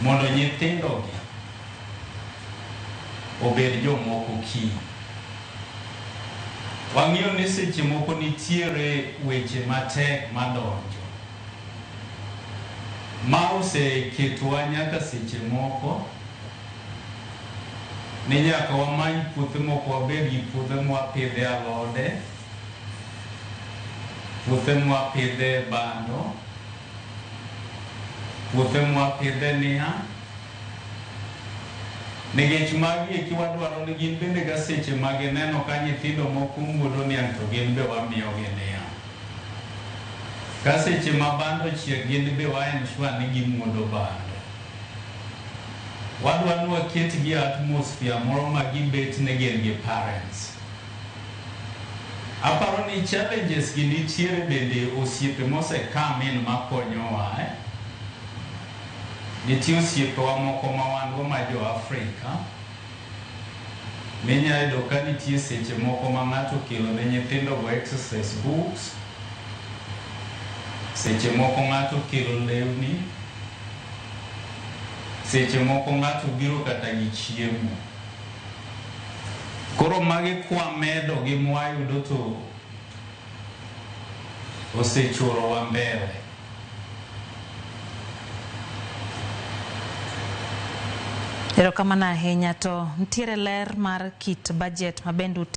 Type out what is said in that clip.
Mondo nyithindogi obed jomoko kiny. Wang'iyo ni seche moko nitiere weche matek madonjo. Ma oseketowa nyaka seche moko ni nyaka wamany puothe moko wabed gi puothe mwapidhe alode, puothe mwapidhe bando, puothe mwapidhe niang'. Nikech magi eki wadwaro ni gin bende ka seche ma gineno ka nyithindo moko muodo niang' to gin be wamiyogi niang'. Ka seche ma bando ochiek gin be wa ensure ni gimuodo bando. Wadwa ni waketgi e atmosphere moro ma gibet ni gin gi parents. Aparo ni challenges gi nitiere bende osiepe mose come in makonyowa eh? Nitie osiepewa moko ma wan go ma jo Afrika minya yudo ka nitie seche moko ma ng'ato okelo ne nyithindo go exercise books, seche moko ng'ato okelo lewni, seche moko ng'ato biro kata gi chiemo. Koro magi kwamedo gi mwayudo to osechorowa mbele. Erokamano ahinya to nitiere ler mar kit budget ma bende